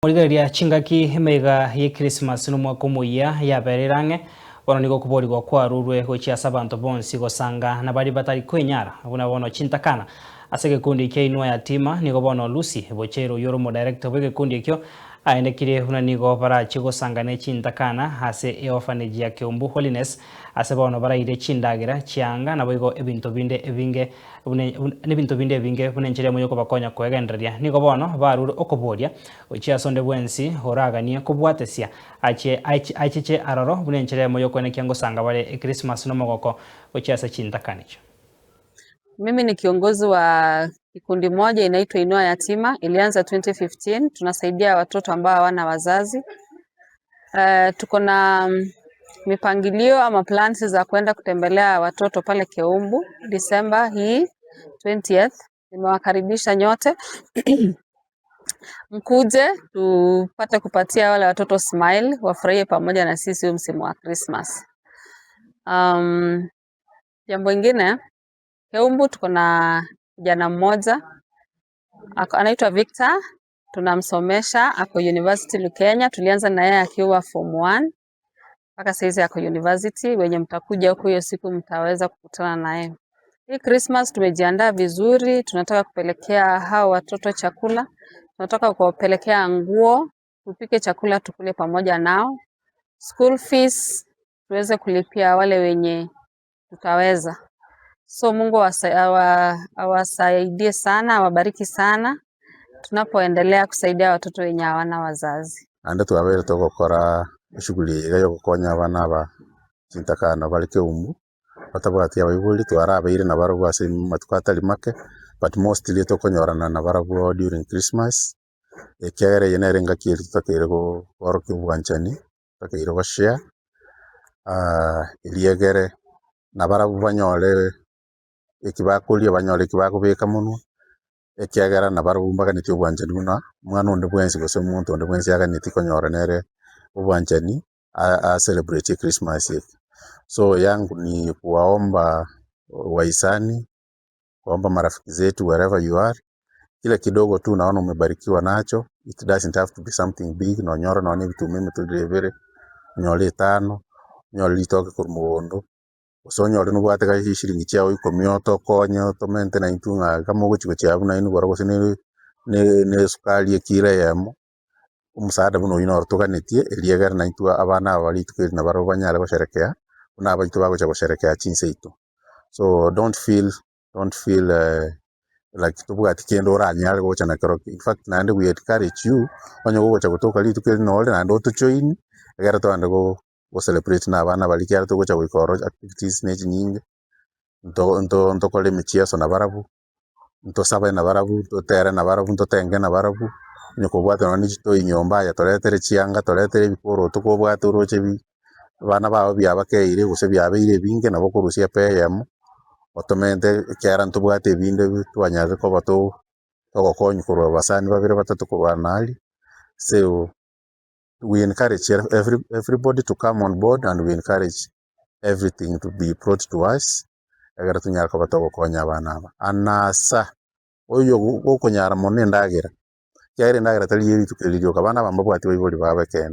Morigereria chingaki emeyega ye Christmas nomwaka omoyia yabereire ang'e, bono nigo okoborigwa kwarurwe gochia ase abanto bonsi gosanga na baria batari kwenyara buna bono chintakana. Ase egekundi kia Inua Yatima nigo bono Lucy Bochero oyio ore omodirector bw'egekundi ekio aenekirie buna nigo barachie gosanga ne chintakana ase eorphanage ya Keumbu Holiness ase bono baraire chindagera, chianga naboigo ebinto binde ebinge buna nebinto binde ebinge buna enchera eyemo y'okobakonya koegendereria. Nigo bono barure okoboria gochia ase onde bwensi oraganie kobwatesia achie achiche aroro buna enchera eyemo y'okoenekia ngosanga bare Ekrisimasi nomogoko gochia ase chintakana echio. Mimi ni kiongozi wa kikundi moja inaitwa Inua Yatima, ilianza 2015. Tunasaidia watoto ambao hawana wazazi. Tuko na mipangilio ama plans za kwenda kutembelea watoto pale Keumbu Disemba hii 20th. Nimewakaribisha nyote mkuje tupate kupatia wale watoto smile, wafurahie pamoja na sisi huu msimu wa Christmas. Jambo ingine Keumbu tuko na kijana mmoja anaitwa Victor, tunamsomesha ako University Lukenya. Tulianza na yeye akiwa form 1 mpaka saizi ako university. Wenye mtakuja huku hiyo siku mtaweza kukutana naye. Hii Christmas tumejiandaa vizuri, tunataka kupelekea hao watoto chakula, tunataka kuwapelekea nguo, tupike chakula tukule pamoja nao, school fees tuweze kulipia wale wenye tutaweza. So Mungu awasaidie sana, awabariki sana tunapoendelea kusaidia watoto wenye hawana wazazi. Naende twabeire togokora eshughuli eye iga ya ogokonya abana aba chintakana bare Keumbu, batabwati abaibori twarabeire nabarabwo ase amatuko atari make, but mostly tokonyorana nabarabwo during Christmas, ekiagera eye nere engaki eria totakeire koorokia obwanchani, totakeire goshare, eriegere nabarabwo banyore eki bakoria banyore eki bakobeka monwe, ekiagera nabarabwo mbaganetie obwanchani buna omwana onde bwensi gose omonto onde bwensi aganetie konyora nere obwanchani a celebrate Christmas eye. So yangu ni kuwaomba wahisani, kuomba marafiki zetu wherever you are, kile kidogo tu unaona umebarikiwa nacho, it doesn't have to be something big, nonyore nonye ebituma emetoriro ebere, onyore etano, onyore ritoke korwa mogondo, gose onyore nobwate chishiringi chiago ikomi otokonye otomente naintwe ng'a kama ogochi gochia abwo naende igoro gose ne esukari ekilo eyemo, omosaada buna oywo noro toganetie, erio egere naintwe abana aba rituko eri nabarabwo banyare gosherekea, buna abaito bagocha gosherekea chinse aito. So don't feel don't feel like tobwati kende oranyare gocha nakerokio, in fact naende we encourage you, onye gogocha gotoka rituko eri nore naende otojoin, egere togende go celebrate na abana baria ekiagera togocha goika ororo activities ne chinyinge, nto nto ntokore emicheso nabarabwo, ntosabe nabarabwo, ntotere nabarabwo, ntotenge nabarabwo, onye kobwate nonye na chitoi nyomba aye toretere chianga, toretere ebikoroto kobwate oroche bi abana bao biabakeire gose biabeire ebinge nabo okorusia epea eyemo, otomente ekiagera ntobwate ebinde twanyarire koba togokonya korwa abasani babere batato korwa naria, so we encourage everybody to come on board and we encourage everything to be brought to us, egere tonyare koba togokonya abana aba. Anasa, oyo gokonyara mono endagera, ekiagera endagera tari ya rituko eri rioka, abana aba mbabwati baibori babo ekeene.